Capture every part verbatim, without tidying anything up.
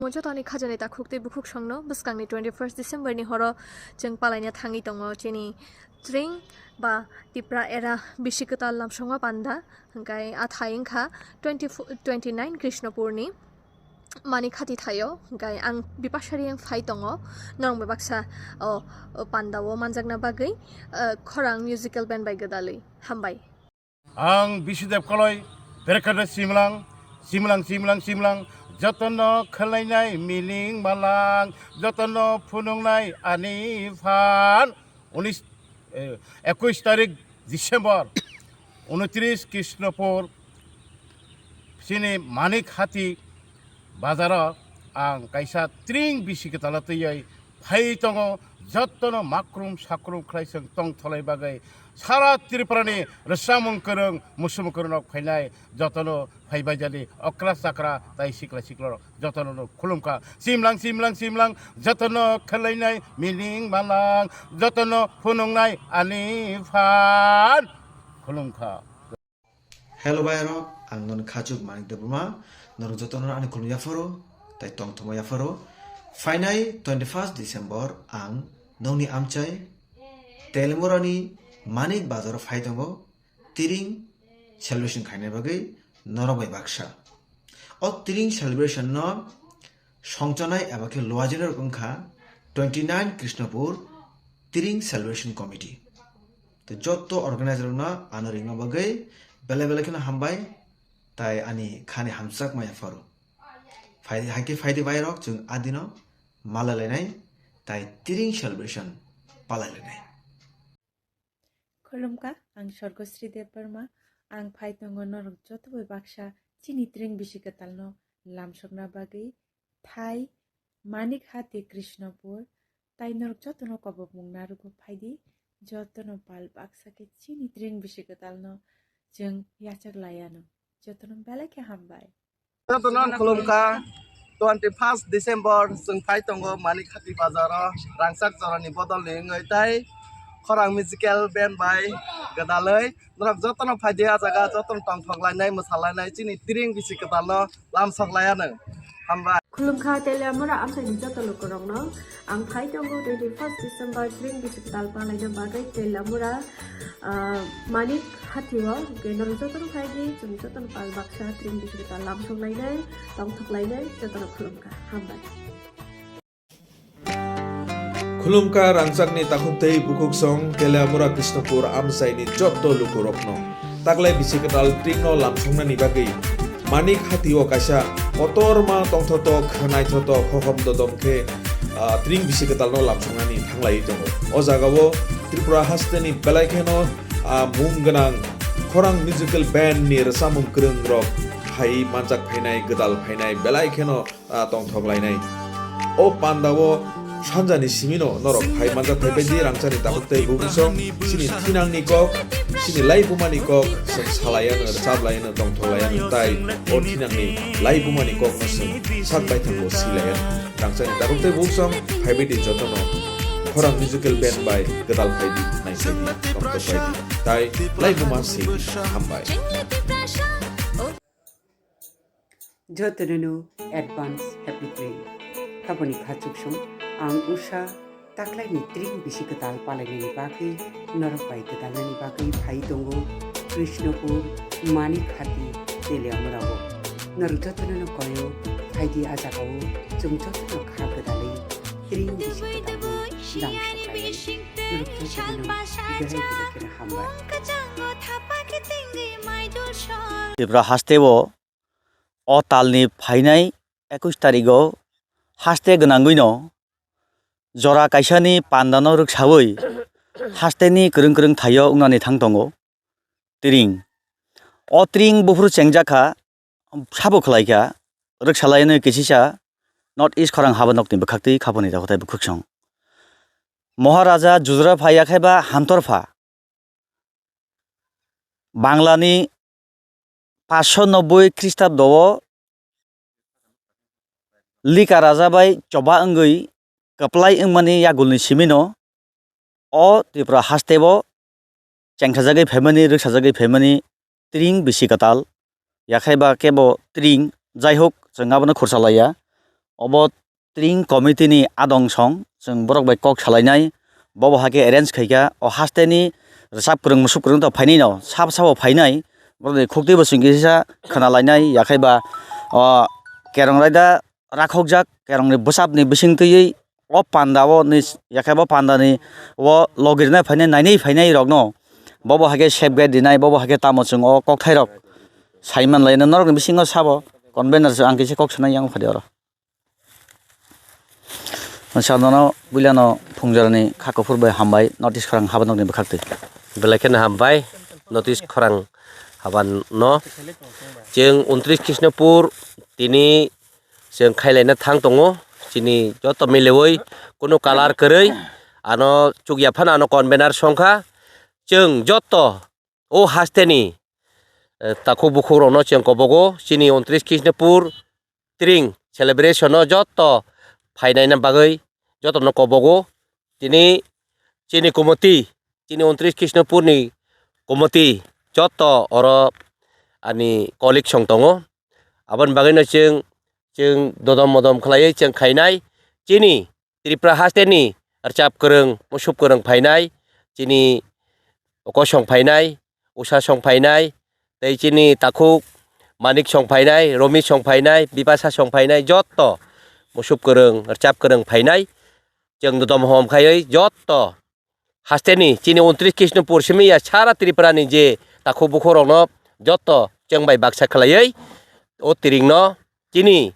Mo jotoni khajani takhuk tei bukhuk songno bwskangni twenty first December ni horo chwng palaina thangwi tongo chini Tring ba Tipra era bisi kwtal lamsongma panda, hwnkhe a thai wngkha twenty twenty nine Krishnopurni Manikhati thaio, hwnkhe ang Bipasha Reang phai tongo, norok bai baksa o, o pandao manjakna bagwi, eh, khorang musical band bai gwdalwi. Hambai. Ang Bisudeb Koloi, Berekada Simlang, Simlang, Simlang, Simlang, jotono khwlainai miling malang, jotono phunuknai ani phan. Unis, eh, ekush tarik December, unutris Krishnopur, chini Manik Hati bazaro ang kaisa tring bisi kwtala twiwi phai tongo, jotono makrum sakrum khlai chwng tongtholai bagwi sara Tripurani rwchapmung kwrwng, muchungmung kwrwng rok phainai, jotono phaibaijani okra chakra tai sikla siklorok jotono no khulumkha. Simlang, simlang, simlang, jotono khwlainai miling malang, jotono phunuknai ani phan khulumkha. Hello bayarok, ang noni khachuk Manik Debbarma, norok jotono ani khulum yapharo, tai tongthoma yapharo. Phainai twenty first December ang nongni amchai Telemurani Manik Bazaro phai tongo, Tring celebration khaina bagwi norok bai baksa. O Tring celebration no songchanai eba khe luajinai rok wngkha twenty nine Krishnapur Tring Celebration Committee. Tei jotto organizer rokno ano ringma bagwi belai belai kheno hambai, tai ani khani hamjakma yapharo. Phai, hai khe phaidi bairok chwng adino malailainai tai Tring celebration palailainai. Khulumkha, ang Sorgosri Debbarma. Ang phai tongo norok joto bai baksa chini Tring bisi kwtalno lamsokna bagwi. Thai, Manik Hati, Krishnapur, tai norok jotono kobokmung narwgo phaidi, jotono pal baksa khe chini Tring bisi kwtalno chwng yachak laiano. Jotono belai khe hambai. Jotono ang khulumkha. Twenty first December chwng phai tongo Manik Hati bazaro, rangchak jorani bodolni wngwi tai khorang musical band bai gwdalwi. Norok jotono phaidi ah jaga, jotono tongthok lainai, mwsa lainai, chini Tring bisi kwtalno lamsok laianw. Hambai. Khulumkha Teliamura amchaini joto lukurokno. Ang phai tongo twenty first December Tring bisi kwtal palaina bagwi Teliamura, ah, Manik Hatio, hwnkhe norok jotono phaidi, chwng jotono pal baksa Tring bisi kwtal lamsok lainai, tongthok lainai, jotono khulumkha. Hambai. Khulumkha rangchakni takhuk tei bukhuk song Teliamura Krishnapur amchaini jotto lukurokno. Taklai bisi kwtal Tringno lamsoknani bagwi Manik Hatio kaisa kotorma tongthotok, naithotok, hohom dodom khe, ah, Tring bisi kwtalno lamsoknani thanglaiwi tongo. O jagao Tripura hasteni belai kheno, ah, mung gwnang khorang musical band ni rwchapmung kwrwng rok phai manjak phainai, gwdal phainai belai kheno ah, tongthok lainai. O pandao sanjani simino norok phai manjak phaibaidi rangchakni takhuk tei bubuso chini thinangni kok, chini laibumani kok, chwng salaiano, rwchaplaiano, tongthok laiano tai o thinangni laibumani kokno chwng sak baithangbo silaiano. Rangchakni takhuk tei bubuso phaibaidi jotono khorang musical band bai gwdal phaidi, naisaidi, tongthok baidi tai laibuma sidi hambai. Jotono no advance happy Tring. Aboni khachuksong ang Usha taklaini Tring bisi kwtal palainani bagwi norok bai kwtalnani bagwi phai tongo Krishnapur, Manik Hati, Teliamurao. Norok jotono no koyo phaidi a jagao chwng jotono kha kwtalwi Tring bisi kwtalno lamsok lainani. Norok jotono no belai belai kheno hambai. Tripura hasteo o talni phainai ekush tarigo haste gwnangwino jora kaisani pandano rwksawi hasteni kwrwng kwrwng thaio wngnani thang tongo Tring. O Tring buphuru chengjakha, sabo khwlaikha, rwksalayani kisisa North East khorang haba nokni bwkhaktwi khaponi takhuk tei bukhuksong. Maharaja Jujra pha yakhaiba Hamtor pha. Banglani paanch sho nobboi Khristabdo o Lika raja bai choba wngwi kwplai wngmani yagulni simino o Tripura hasteo chengthajagwi phaimani, rwksajagwi phaimani Tring bisi kwtal, yakhaiba kebo Tring, jaihok, chwng abono khursa laiya. obo tring committee ni adong song, chwng borok bai kok salainai, bobo hai khe arrange khaikha, o haste ni rwchap kwrwng, musuk kwrwng to phainai no, sabo sabo phainai, borok ni khuktwi bo chwng kisa khna lainai, yakhai ba, o, kerong raida rakhokjak, kerong ni bwsap ni bising twiwi, o panda o ni, yakhai bo panda ni o logi rwnai phainai, nainai phainai rok no, bobo hai khe safeguard rinai, bobo hai khe tamo chwng o kokthai rok sai man lai no, norok ni bisingo sabo convener se ang kisa kok sanai yang phadi oro. Sir, nono puilano phungjorani kha kuphur bai hambai, notice khorang haba nokni bwkhaktwi. Belai kheno hambai, notice khorang haba no. Chwng untris Krishnapur tini chwng khailaina thang tongo, chini joto mileui kunu kalar kwrwi, ano chukya phano ano convener songkha, chwng joto o hasteni, eh, takhuk bukhukrokno chwng kobogo, chini untris Krishnapur tring celebration-o joto phainaina bagwi jotono kobogo. Tini chini committee, chini untris Krishnapurni committee joto oro ani colleague song tongo. Aboni bagwino chwng, chwng dodom modom khlaiwi chwng khainai. Chini Tripura hasteni rwchap kwrwng, musuk kwrwng phainai, chini okosong phainai, usasong phainai, tei chini takhuk Manik song phainai, Romi song phainai, Bipasa song phainai, jotto musuk kwrwng, rwchap kwrwng phainai. Chwng dodom hom khaiwi jotto hasteni chini untris Krishnapur simi ya sara Tripura ni je takhuk bukhuk rokno jotto chwng bai baksa khlaiwi o tiringno chini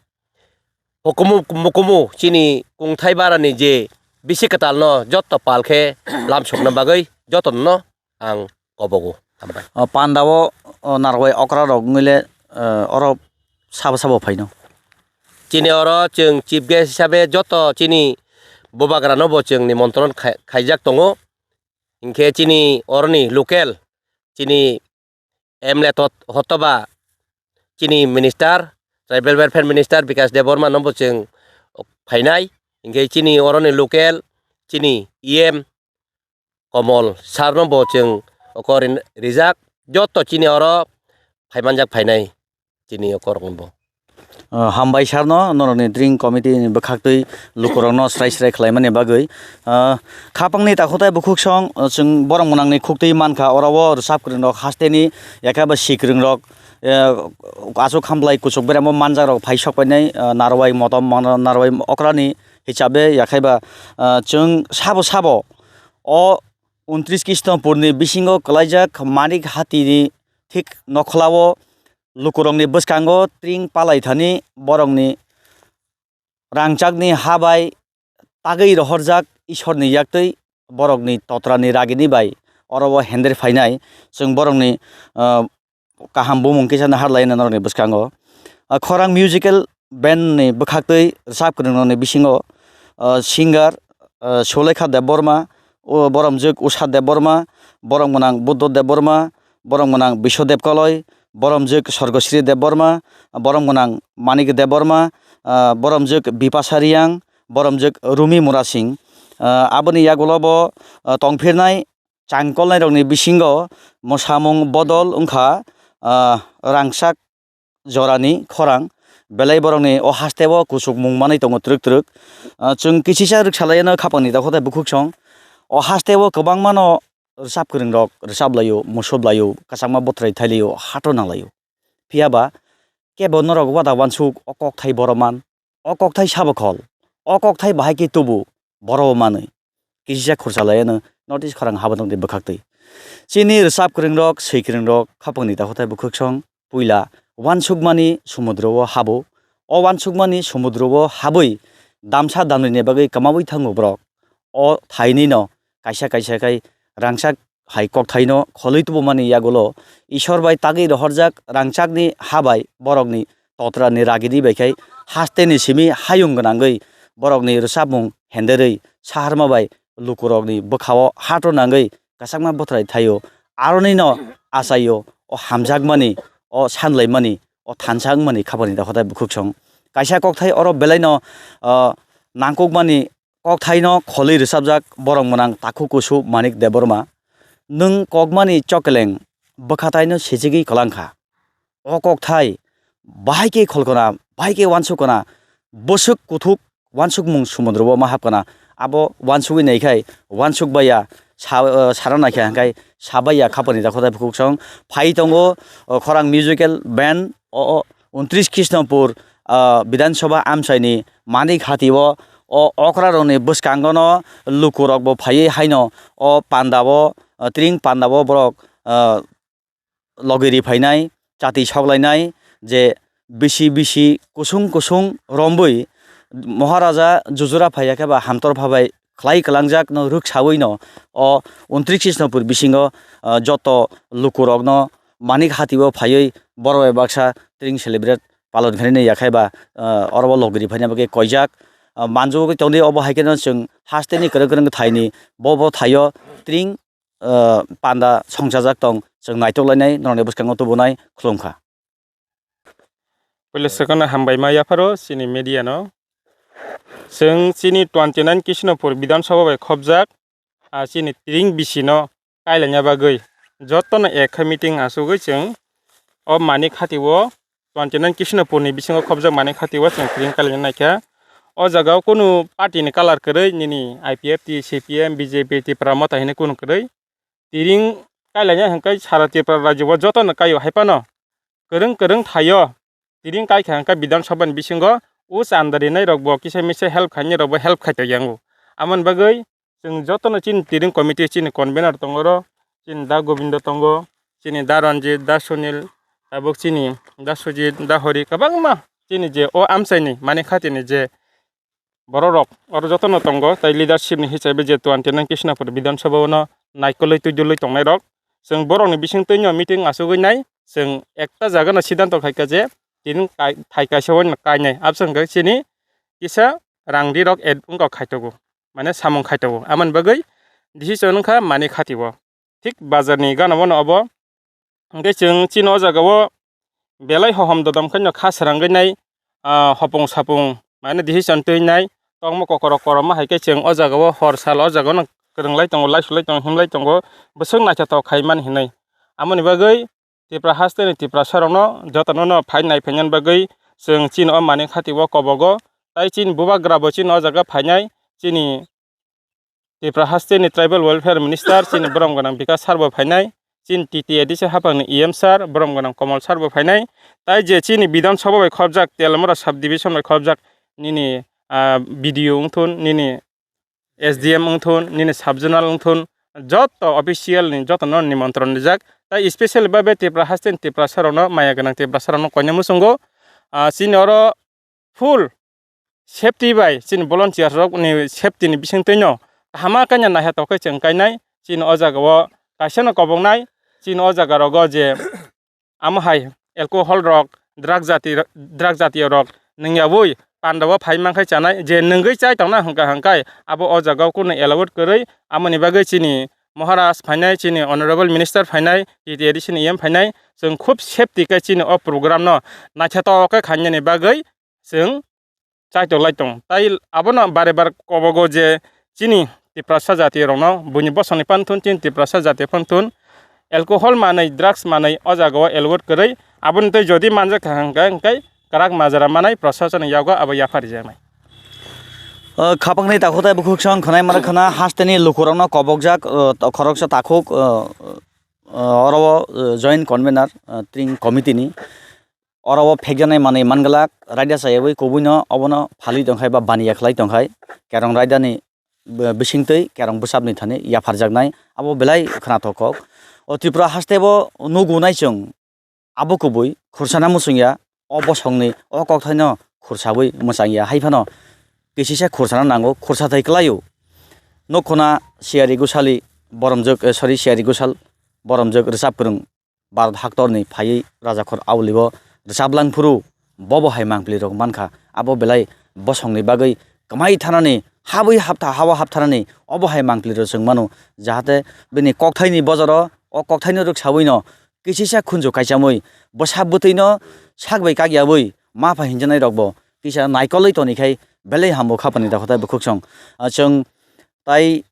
hukumu mukumu chini kungthai barani je bisi kwtalno jotto pal khe lamsokna bagwi jotono ang kobogo. Hambai. O panda o, o narwai okra rok wngwi le, eh, oro sabo sabo phaino. Chini oro chwng chief guest hisabe joto chini bubagrano bo chwng nimontron khai-, khaijak tongo. Hinkhe chini oroni local chini M L A tot-, hotoba chini minister, tribal welfare minister Bikash Debbarma no bo chwng phainai. Hinkhe chini oroni local chini E M Komol sir no bo chwng okor rijak, joto chini oro phaimanjak phainai chini okorokno bo. Ah, hambai sir no, norokni dring committee ni bwkhaktwi lukurokno srai srai khlaimani bagwi. Ah, khapangni takhutai bukhuksong, ah, chwng borok mwnangni khuktwi mankha, oro o rwchap kwrwng rok hasteni, yakhe bo sikwrwng rok, eh, achuk hamblai kuchuk beremo manjak rok phai sok painai, ah, narwai motom, narwai okrani hisabe, yakhaiba, ah, chwng sabo sabo o untris Krishnapurni bisingo kwlaijak Manik Hatini thik nokholao lukurokni bwskango tring palai thani borokni rangchakni ha bai tagwi rohorjak Isorni yaktwi borokni totrani ragini bai oro o hender phainai. Chwng borokni, ah, kaham bumung kisa no harlai norokni bwskango. Ah, khorang musical band ni bwkhaktwi rwchap kwrwng rokni bisingo, ah, singer, ah, Sulekha Debbarma, o boromjwk Usha Debbarma, borom gwnang Buddho Debbarma, borom gwnang Biswadev Koloi, boromjwk Sorgosri Debbarma, borom gwnang Manik Debbarma, ah, boromjwk Bipasa Riyang, boromjwk Rumi Murasing. Ah, aboni yagulo bo, ah, tongphirnai changkolnairokni bisingo mwsamung bodol wngkha, ah, rangchak jorani khorang, belai borokni o hasteo kuchukmung manwi tongo twrwk twrwk. Ah, chwng kisisa rwksalaiano khapangni dakhotai bukhuksong. O hasteo kwbangmano rwchap kwrwngrok rwchap laio, musup laio, kwchangma bwthwrai thai laio, hato nang laio. Phiya ba kebo norok wada wansuk o kokthai boro man. O kokthai sabo khol, o kokthai bahai khe tubu, boro bo manwi. Kisisa khursa laiano notice khorang habanokni bwkhaktwi. Chini rwchap kwrwngrok, swi kwrwngrok, khapangni dakhotai bwkhaksong, puila wansukmani sumudro o habo. O wansukmani sumudro o habwi damsa damrwini bagwi kwmawi thango borok. O thainino kaisa kaisa khai rangchak hai kokthaino kholwi tubumani yagulo Isor bai tagwi rohorjak rangchakni ha bai borokni totrani ragini bai khai hasteni simi hayung gwnangwi borokni rwchapmung henderwi saharma bai lukurokni bwkhao hato nangwi kwchangma bwthwrai thaio. Aronino achaio o hamjakmani, o sanlaimani, o thansa wngmani khapangni dakhotai bwkhuksong. Kaisa kokthai oro belaino, ah, nangkukmani kokthaino kholwi rwchapjak borok mwnang Takhuk Kusu Manik Debbarma. Nwng kokmani chokeleng bwkhataino sijigwi kwlangkha. O kokthai bahai khe kholkona, bahai khe wansukona, bwswk kuthuk uansukmung sumudrobo ma hapkana. Abo uansugwi naikhai uansuk baiya sa-, o, sara naikha hwnkhe sabaiya khapani dakhotai bukhuksong phai tongo, o, khorang musical band o, o, untris Krishnapur, o, Bidhan Sabha amchaini Manik Hati o, o, okrarokni bwskangono lukurokbo phaiwi haino o pandao, o, tring pandao borok, o, logi ri phainai, chati soklainai, je bisi bisi kusung kusung rombwi Maharaja jujura phaiya khe ba hamtor phabai khlai kwlangjakno rwksawi no o untris Krishnapur bisingo, ah, joto lukurokno Manik Hati o phaiwi borok bai baksa tring celebrate palon khainani yakhai ba, ah, oro o logi ri phaina bagwi koijak. Ah, manjugwi tongdi obo hai kheno chwng hasteni kwrwng kwrwng thaini bo bo thaio tring ah, panda songchajak tong, chwng naitok lainai, norokni bwskango tubunai khulumkha. Puila swkangno hambai ma yapharo chini media no. Chwng chini twenty nine Krishnapur Bidhan Sabha bai khopjak, ah, chini tring bisi no kailaina bagwi jotono ek khe meeting asugwi chwng o Manik Hati o twenty nine Krishnapur ni bisingo khopjak Manik Hati o chwng tring kailaina naikha. O jaga o kunu party ni colour kwrwi nini I P F T, C P M, B J P, Tipra Motha hinwi kunu kwrwi. Tring kailaina hwnkhe sara Tripura rajyo o jotono kaio hai phano kwrwng kwrwng thaio. Tring kaikha hwnkhe Bidhan Sabha ni bisingo o chanda rinai rok bo kisa misa help khainai rok bo help khai tongyango. Amoni bagwi chwng jotono chini tring committee chini convener tongo oro, chini Da Gobindo tongo, chini Da Ranjit, Da Sunil, tabuk chini Da Sujit, Da Hori, kwbangma chini je o amchaini Manik Hati ni je borok rok oro jotono tongo, tai leadership ni hisabe je twenty nine Krishnapur Bidhan Sabha o no naikolwi twi dulwi tongnai rok. Chwng borok ni bising twi no meeting asugwi nai, chwng ekta jaga no siddhanto khaikha je tini kai-, thai kaisa o no kainai. Abswk hwnkhe chini kisa rang ri rok add wngkha khaitogo, mane samung khaitogo. Amoni bagwi decision wngkha Manik Hati o. Thik bazar ni gana o no obo. Hwnkhe chwng chini o jaga o belai hohom dodom khe no kha srangwi nai, ah, hopung sapung mane decision twi nai tongmo kokorok korokma hai khe chwng o jaga o hor sal o jaga o no kwrwng lai tongo, lai su lai tongo, him lai tongo, bwswk naithothok khai man hinwi. Amoni bagwi Tripura haste ni Tiprasa rok no joto no no phai nai phainani bagwi chwng chini o Manik Hati o kobogo, tai chini bubagra bo chini o jaga phainai, chini Tripura haste ni Tribal Welfare Minister chini borom gwnang Bikas sir bo phainai, chini T T A D C haphang ni E M sir borom gwnang Komol sir bo phainai, tai je chini Bidhan Sabha bai khopjak, Telamura sub division bai khopjak nini, ah, B D O wngthun, nini S D M wngthun, nini sub zonal wngthun, joto official ni joto no nimontron rijak, tai special babe Tripura haste ni Tiprasa rok no maya gwnang Tiprasa rok no koinai muchungo, ah, chini oro full safety bai chini volunteers rok ni safety ni bising twi no kaham khe no naithothok khe chwng kainai. Chini o jaga o kaisa no koboknai, chini o jaga rogo je amo hai alcohol rok, drug jati, drug jatiyo rok nwngyawi panda o phai mankhe chanai, je nwngwi chai tongna hwnkha hwnkhe abo o jaga o kunu allowed kwrwi. Amoni bagwi chini Maharaj phainai, chini Honorable Minister phainai, T T A D C ni E M phainai, chwng khub safety khe chini o program no naithothok khe khainani bagwi chwng chaitok lai tong. Tai abono bare bare kobogo je chini Tiprasa jati rokno buini bosongni panthun, chini Tiprasa jati panthun alcohol manwi, drugs manwi o jaga o allowed kwrwi, aboni tei jodi manjak kha hwnkhe, hwnkhe kwrak majra manai prosasoni yago abo yapha rijaknai. O, khapangni takhutai bukhuksong khwnai mara khwna hasteni lukurokno kobokjak, o, khoroksa takhuk, o, o, oro o, o, joint convener, o, tring committee ni. Oro o phekjaknai manwi manglak, raida chayawi kubuino obono phalwi tongkhai ba baniya khlai tongkhai, kerong raidani b-, bisingtwi kerong bwsapni thani yapharjaknai, abo belai khwnathok kok. O Tripura haste bo nugo nai chwng, abo kubui khursana muchungya, o bosongni o kokthaino khursawi mwchangya, hai phano kisisa khursana nango, khursa thai kwlaio. Nukhuna Siyari Gusali boromjwk, eh, sorry, Siyari Gusal boromjwk rwchap kwrwng Bharat haktorni phaiwi Rajakhor Auli o rwchaplang phuru bobo hai mangpili rok mankha. Abo belai bosongni bagwi kwmai thanani, habwi haptha, hawa hapthanani obo hai mangpili rok chwng mano, jahate bini kokthaini bojoro o kokthaino rwksawino kisisa khunju kaichamwi bwsa bwtwino sak bai kak yawi ma pha hinjaknai rokbo kisa naikolwi tonikhai belai hambo khapani dakhotai bwkhuksong. Ah, chwng tai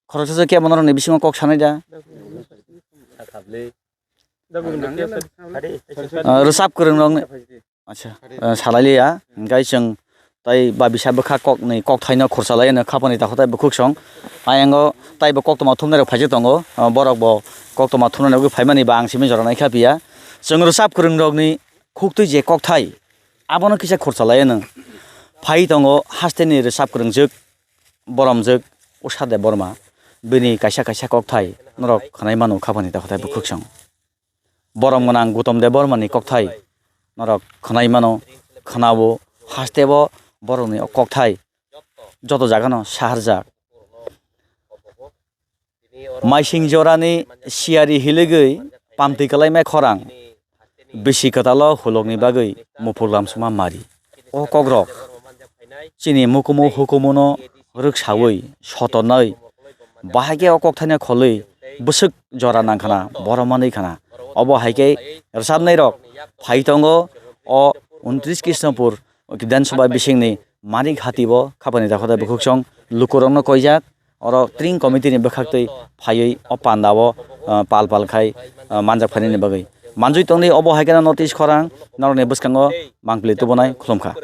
khoroksa khe bono rokni bisingo kok sanai da. Ah, rwchap kwrwng rokni, acha, ah, salai liya. Hwnkhe chwng tei ba bisa bwkha kokni kokthaino khursa laiano khapani takhutai bwkhuk song. Ayango taibo koktwma thumnairok phaijak tongo, ah, borokbo koktwma thumnani bagwi phaimani ba ang simi jora naikha piya. Chwng rwchap kwrwngrokni khuktwi je kokthai, abono kisa khursa laiano phai tongo hasteni rwchap kwrwngjwk, boromjwk Usha Debbarma. Bini kaisa kaisa kokthai norok khwnai mano khapani takhutai bwkhuk song. Borom gwnang Gautam Debbarmani kokthai norok khwnai mano, khwnao, hasteo borokni o kokthai joto jagano saharjak. Maising jorani siyari hiligwi pamtwi kwlaimai khorang, bisi kwtalo hulokni bagwi muphur lamsuma mari. O kokrok chini mukumu hukumuno rwksaui sotonoi bahai khe o kokthaino kholwi bwswk jora nang khna, borom manwi khna. Obo hai khe rwchapnairok phai tongo o untris Krishnapur Bidhan Sabha bisingni Manik Hati bo khapani dakhoda bwkhuk song lukurokno koijak, oro tring committee ni bwkhaktwi phaiwi o panda o, ah, pal pal khai, ah, manjak phainani bagwi. Manjui tongdi obo hai kheno notice khorang norokni bwskango mangpili tubunai khulumkha.